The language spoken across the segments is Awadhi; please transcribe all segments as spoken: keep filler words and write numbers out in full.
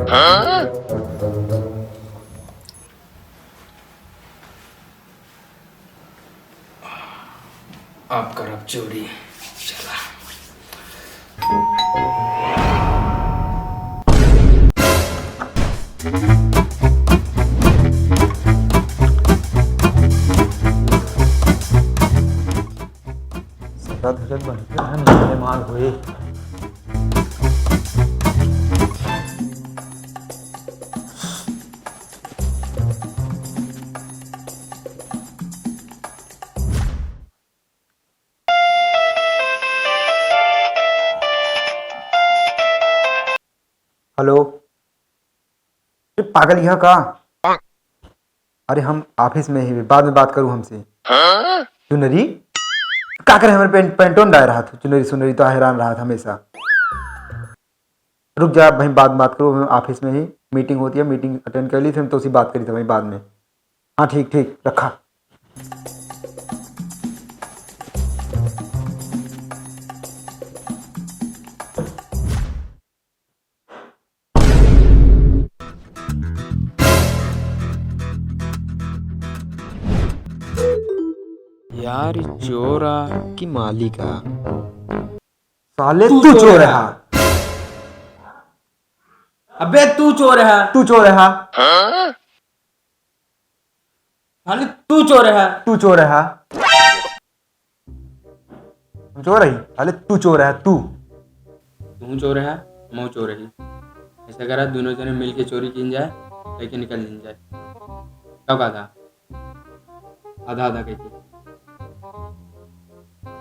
आप करब चोरी। चला। सदा धरत बन के हम माल होए। हेलो, ए पागल, यहाँ का? अरे, हम ऑफिस में ही, बाद में बात करू हमसे। चुनरी, का करे, हमारे पेंट, पेंटोन डाय रहा था, चुनरी सुनरी तो हैरान रहा था हमेशा। रुक जा भाई, बाद में बात करू, हम ऑफिस में ही मीटिंग होती है, मीटिंग अटेंड कर ली, फिर हम तो उसी बात करी था भाई बाद में। हाँ, ठीक, ठीक, रखा। यार, ई चोर आ कि मालिक आ? साले, तू तू चोर चोर है। है। अबे, तू चोर है। तू चोर है। साले, तू चोर है। तू चोर है। हम चोर ही? साले, तू चोर है, तू। तू चोर है, मैं चोर ही। ऐसा करा, दोनों जने मिल के चोरी कीन जाए, लेके निकल लीन जाए। क्या कहा था? आधा आधा करके।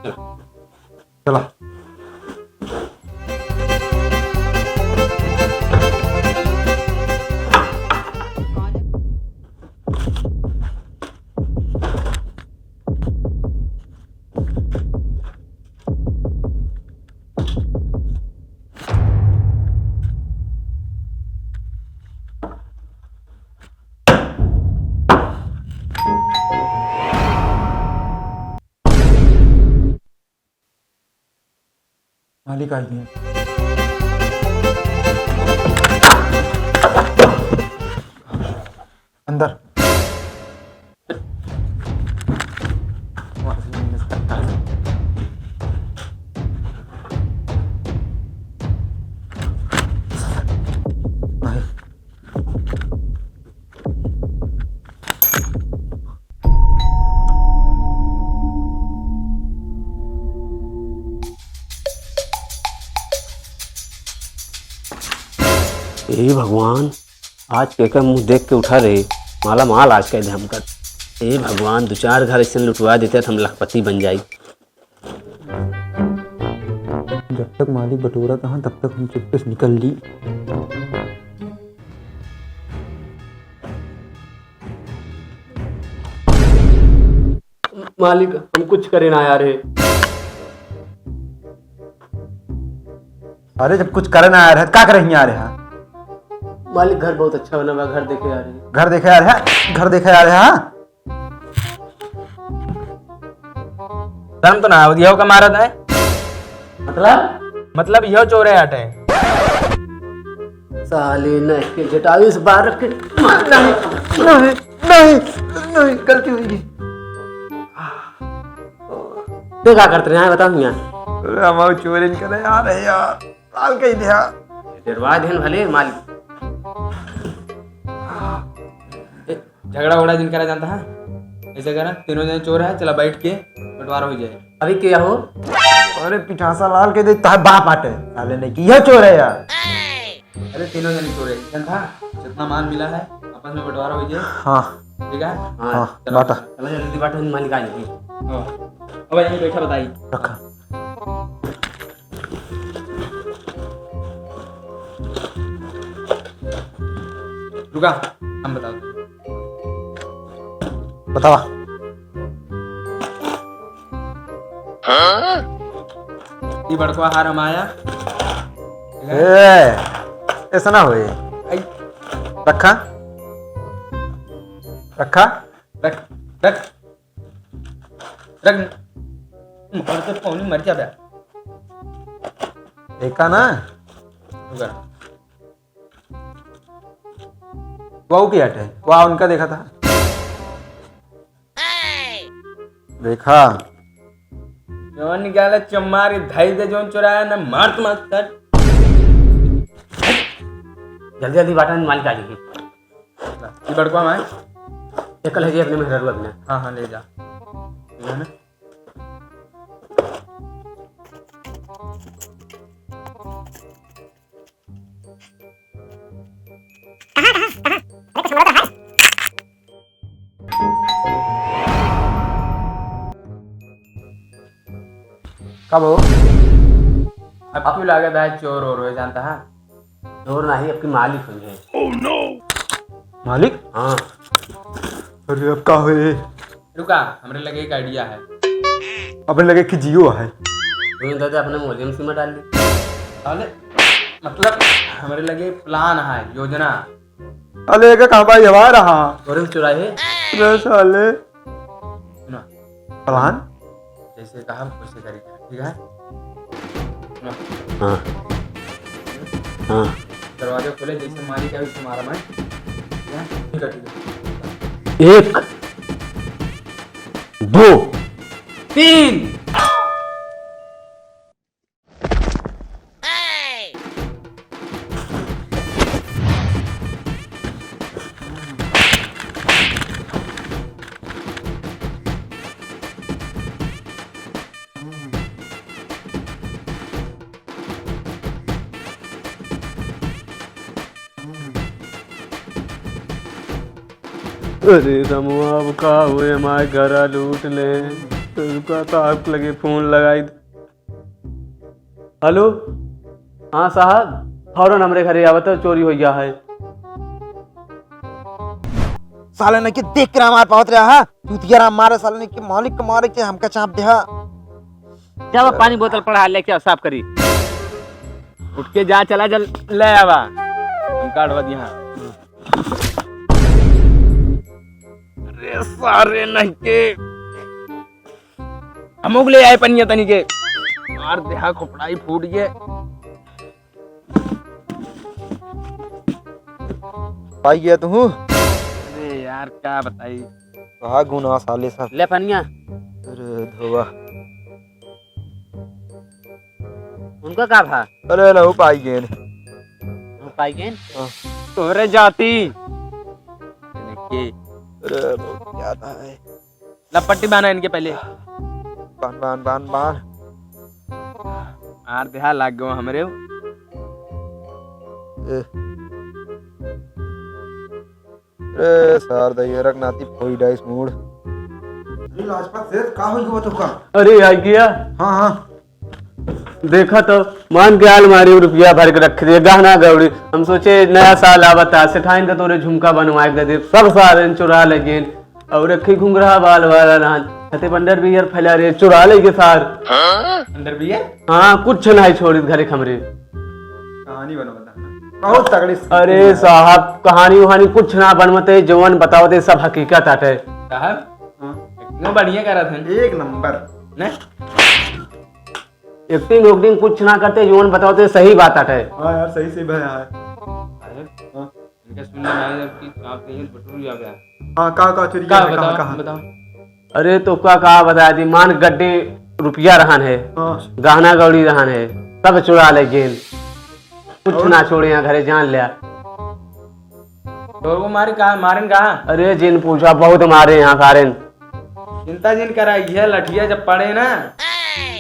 चलो। चला। मालिक आ गए। अंदर। नहीं। हे भगवान, आज केकर मुँह देख के उठा रे, माला माल आज कइ दे हमका। हे भगवान, दू चार घर अइसन लुटवा देते त हम लखपति बन जाई। जब तक मालिक बटोरत हैं, तब तक हम चुप्पे से निकल ली। मालिक, हम कुछ करे ना आया रहे। अरे, जब कुछ करे ना आया रहे, त का करे हियाँ आ रहे हा? मालिक, घर बहुत अच्छा बना बा, घर देखे आ रहे हैं। घर देखे आ रहे हा? घर देखे आ रहे हा? शर्म तो ना आवत, यहो का मारत है? मतलब? मतलब यहो चोरे आटे। साले नहीं के जटायु से बार रख के। नहीं, नहीं, नहीं, नहीं, गलती हुई। ते का करते रहे हैं, बताओ यार। अरे, हम चोरी नहीं करे यार, है यार। लाल कही दिया। डरवा देन भले मालिक। ए, झगड़ा उगड़ा जिन करा जानता है, ऐसे करा, तीनों जने चोर है, चला बैठ के बंटवारा हो जाए। अभी क्या हो? अरे पिठासा लाल के देख, तार बाप आटे, साले नहीं कि यह चोर है यार। अरे तीनों जने चोर है, जानता है, जितना माल मिला है, आपस में बंटवारा हो जाए। हाँ। ठीक है? हाँ, चला, बाटा। चला, जल्दी बाटा, मालिक आ जाएगी। हाँ। अब यहीं बैठा बताई। रखा। रुका, हम बताओ। बतावा। ये बड़कवा हार हम आया। ए, ऐसा ना होए। आई। रखा। रखा। रख, रख। रख। मर तो पौनी मर जा बे। एका ना? रुका। वो की हटे, वो उनका देखा था। देखा। जौन निकाले चमारी धाई दे, जौन चुराया ना, मार तो मार कर। जल्दी जल्दी बाटा, मालिक आ जाएगी। ये बड़कवा माय। एक कल है जी अपने मेहररुआ बिना। हाँ, हाँ, ले जा। ले ना। कब हो? अब क्यों लागत है चोर और हो जानता है? चोर नहीं, आपकी मालिक हुई है। मालिक? हाँ। अरे, अब का होए? रुका, हमरे लगे एक idea है। अपने लगे कि जियो है। तू दादा अपने मोहल्ले में सीमा डाल दी। साले, मतलब, हमरे लगे plan है, योजना। अरे, का कहाँ पाई हवा रहा? और चुराहे। अरे साले। सुना। Plan? जैसे कहा, वैसे करी, ठीक है? सुना। हाँ। हाँ। दरवाजा खोले, जैसे मारी क्या, वैसे मारा मैं। ठीक है? ठीक है, ठीक है। एक, दो, तीन। अरे रमुआ, अब का हुए, हमारे घरा लूट ले। रुका, साहब के लगे फोन लगाई। हेलो, हाँ साहब, फौरन हमरे घरे आवत, चोरी हो गया है। साले ने के देख के ना मार पावत रहा है, चूतिया राम मारे, साले ने के मालिक के मारे के हमका चाप दे हा। जा वो पानी बोतल पड़ा है, लेके आओ, साफ करी। उठ के जा, चला, जल ले आवा। हम काट बा दिया। अरे सारे नहीं के, हम ले आए पनिया तनी के। मार देहा, खोपड़ाई फूट गए। पाई गया तू? अरे यार, का बताई? कहा गुना साले सब। ले पनिया। अरे धोवा। उनका का भा? अरे लहू पाई गेन। वो पाई गेन? हाँ। तोरे जाती। देखिए। अरे बहुत ज्यादा है। ला पट्टी बांधा इनके पहले। बांध, बांध, बांध, बांध। आर देहा लाग गो हमरे। ए। अरे सार दैया, रख नाती फोई डाइस मूड। अरे लाजपत सेठ, का होई गवा तोका? अरे आ गया। हाँ, हाँ। देखा तो, मान के अलमारी में रुपया भर के रख दिए, गहना गौड़ी। हम सोचे नया साल आवता, सेठाइन का तोरे झुमका बनवाए के दे, सब सारे चुरा ले गेन। और रखी घुंघरा बाल वाला रहन, छते पर underwear फैला रहे, चुरा ले के सार। Underwear? हाँ, कुछ नहीं छोड़ी घरे खमरे। कहानी बनवता। बहुत तगड़ी। अरे साहब, कहानी वहानी कुछ ना बनवते, जवन बतावते सब हकीकत आटे। साहब, हाँ। इतना बढ़िया करत हन। एक नंबर। ने? Acting उक्टिंग कुछ ना करते, जवन बतावते सही बात आटे। हाँ यार, सही से भया है। अरे, हाँ। इनका सुनने में आया कि आप कहीं बटुर जावे। हाँ, का, का चोरी का किया है, बताओ, कहाँ, कहाँ? बताओ। अरे तो का, का बता दी, मान गड्डी रुपया रहन है, हाँ। गहना गौड़ी रहन है, सब चुरा ले गेन। कुछ और? ना छोड़े यहाँ घरे जान लिया। तो वो मारे कहाँ, मारन कहाँ? अरे जिन पूछा, बहुत मारे यहाँ सारेन। चिंता जिन करा, यह लठिया जब पड़े ना,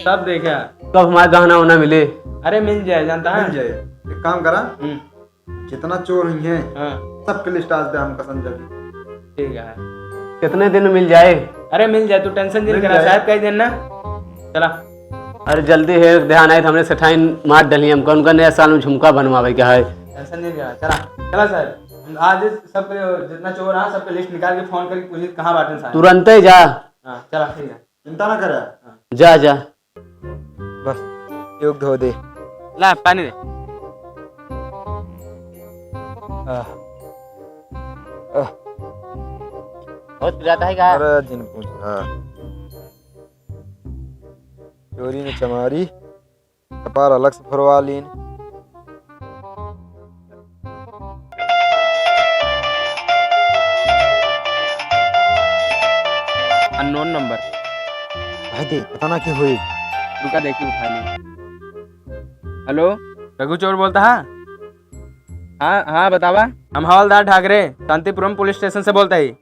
तब देखा। तब हमारे गहना उहना मिले। अरे मिल जाए, जानता है? मिल जाए। एक काम करा, हम्म। जितना चोर हुई हैं, हाँ। सबके list आज दे हमका संजय जी। ठीक है। कितने दिन में मिल जाए? अरे मिल जाए, तू tension नहीं करा, मिल जाए। साहब कह देना। चला। अरे जल्दी है, ध्यान आए तो हमने सेठाइन मार डली, हमका उनका नया साल में झुमका बनवावे के है। Tension नहीं करा, चला। चला साहब, हम आज सब जितना चोर आ, सबके list निकाल के phone करके पूछे कहाँ बाटन साहब। तुरंते जा। हाँ, चला, ठीक है। चिंता ना करा। हाँ। जा, जा। बस, एक धो दे। ला, पानी दे। आह। आह। बहुत पिराता है का? अरे, जिन पूछ, हाँ। चोरी में चमारी, कपार अलग से फुरवा लीन। नंबर। भाई दे, पता ना की होई। रुका, देखी उठा ली। हेलो, रघु चोर बोलता है? हाँ, हाँ, बतावा। हम हवलदार ठाकरे, शांतिपुरम पुलिस स्टेशन से बोलते ही।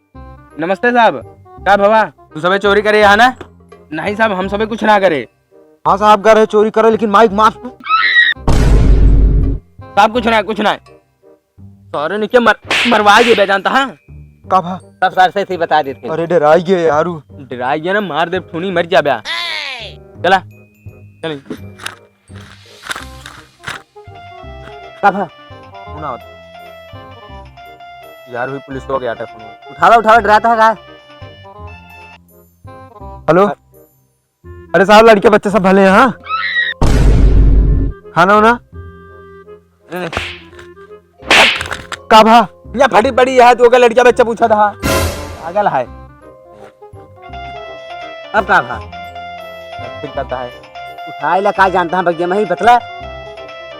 नमस्ते साहब, का भवा? तू सबे चोरी करे यहाँ ना? नहीं साहब, हम सबे कुछ ना करे। हाँ साहब, घर है चोरी करे, लेकिन माइक माफ। साहब, कुछ ना, कुछ ना। सारे ने क्या मर-, मरवा के बे जानता है? का भा? सब सारे से ही बता देते हैं। अरे, डराई गए यारू। डराई गया ना, मार दे, ठूनी मर जा बे। चला, चल। का भा? सुना होता। यार, हुई पुलिस हो गया था फोन। उठावा, उठावा, डराता है का? हेलो? अरे साहब, लड़के बच्चे सब भले हैं, हाँ? खाना वाना? अरे नहीं। का भा? या फटी पड़ी है, तू ओकर लड़का बच्चा पूछा था। पागल है। अब का भा? फिर कहता है। उठाए ला का जानता है भैया, मैं ही बतला।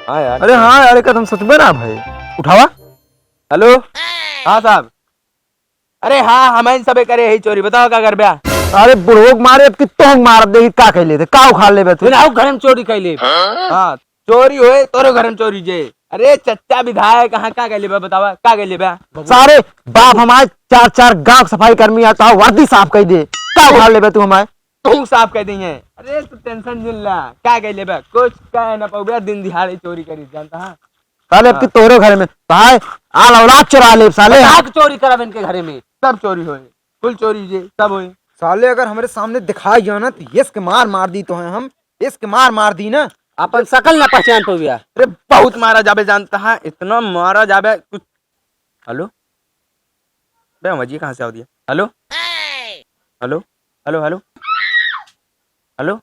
हाँ यार। अरे हाँ यार, एक तुम सच में ना भाई। उठावा। हेलो। हाँ साहब। अरे हाँ, हम इन सबे करे ही चोरी, बताओ का करब्या? अरे बुढ़वो के मारे, अब कि तोहंग मारब, देखी का कैले थे, का उखाड़ लेबे तू? ना, घर में चोरी कैले। हाँ, चोरी होए, तोरे घर में चोरी जे। अरे चच्चा विधायक, कहाँ का कैले बा, बतावा, का कैले बा? सारे बाप हमारे चार चार गांव के सफाई कर्मी आता है, वर्दी साफ कर दे, का उखाड़ लेबे तू हमारे? तू साफ कर देंगे। अरे तू टेंशन जिन ला, का कैले बा? कुछ कह ना पाऊबे, दिन दिहाड़े चोरी करी, जानता है? साले अब की हाँ। तोहरे घर में, भाई, आल औलाद चुरा लेब, साले। बता के चोरी करब इनके घरे में। सब चोरी होए, कुल चोरी जे, सब होए। साले अगर हमरे सामने दिखाई गया ना, तो यस के मार मार दी तो है हम, यस के मार मार दी ना। अपन शकल ना पहचान पउबिया। अरे बहुत मारा जाबे जानता है, इतना मारा जाबे कुछ। हेलो, बे, मजी कहाँ से आवा दिया? हेलो, हेलो, हेलो, हेलो, हेलो।